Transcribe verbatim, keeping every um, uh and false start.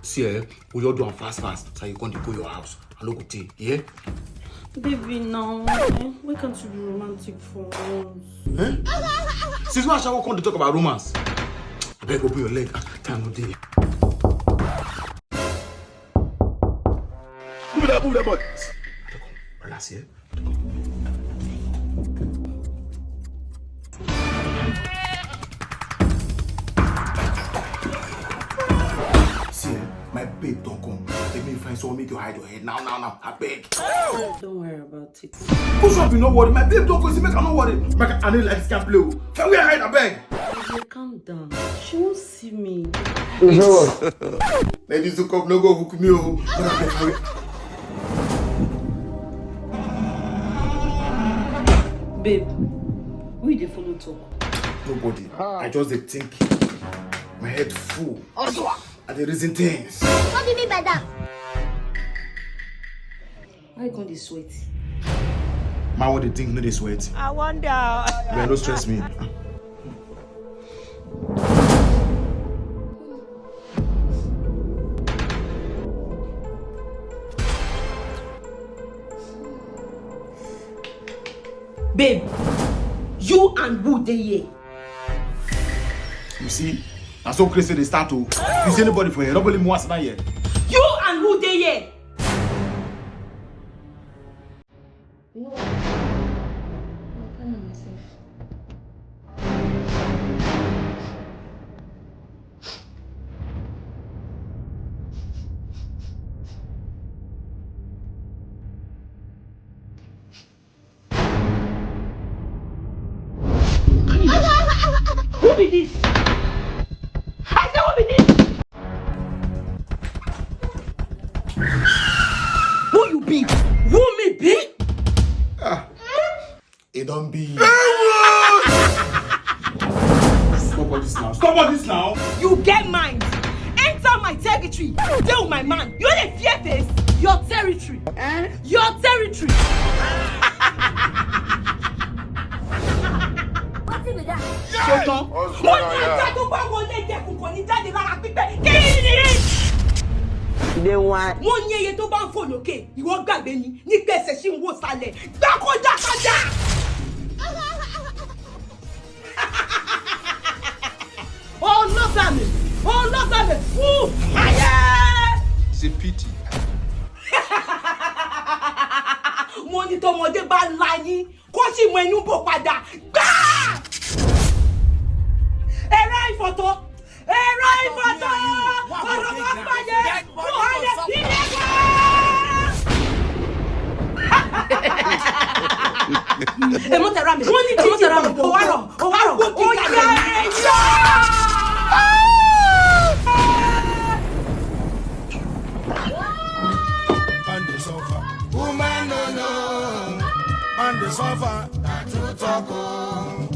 See, eh, we all do am fast fast. So you come dey go your house. I no go tey, yeah? Baby, now, eh, why can't you be romantic for once? Eh? Since when Ashawo come dey talk about romance? Abeg, open your leg. Ah, time no dey. Move that, move that body. Relax here. See, eh, my babe don come. Let me find someone make you hide your head now, now, now. I beg. Don't worry about it. Push up, you no worry. My babe don come. She make I no worry. Make I no like this kind play. Can we hide? I beg. Baby, calm down. She won't see me. Ladies who come no go hook me, oh. But I beg, hurry. Babe, who you dey follow talk? Nobody. I just dey think. My head full. I dey reason things. What do you mean by that? Why you come dey sweat? Man, what dey think no dey sweat? I wonder. Well, no stress me. Babe, you and who dey here? You see, na so crazy dey start o. You see anybody for here? Nobody more as na here. You and who dey here? You know what? I'm telling myself. Who be this? I say who be this? Who you be? Who me be? Ah, e don be. Stop all this now. Stop all this now. You get mind. Enter my territory. Deal with my man. You dey fear face. Your territory. Eh? Your territory. Wetin be that? Ṣetán. Wọ́n ní ajá tó bá wọlé jẹkùn kò ní jáde lára pípẹ́. Kí ni? They want. Wọ́n ní ẹyẹ tó bá ń fò lókè, ìwọ gbàgbé ni, nípa ẹsẹ̀ sì ń wò sálẹ̀. Gbá kó dá padà. Ọlọ́gbà mi, ọlọ́gbà mi, fún ayé. It's a pity. Mo ní tọmọdé bá la yín, kó sì mọ inú bò padà. Gbá! Ẹ̀rọ ìfọ̀tọ̀, ẹ̀rọ ìfọ̀tọ̀, ọ̀rọ̀ máa ń pàdé, mo wà lè fi lè wá. Ẹ mú tẹ̀rọ mi, ẹ mú tẹ̀rọ mi, ó wá rọ̀, ó wá rọ̀, ó yá ẹ yá. Man dey suffer. Woman no know. Man dey suffer. Na true talk o.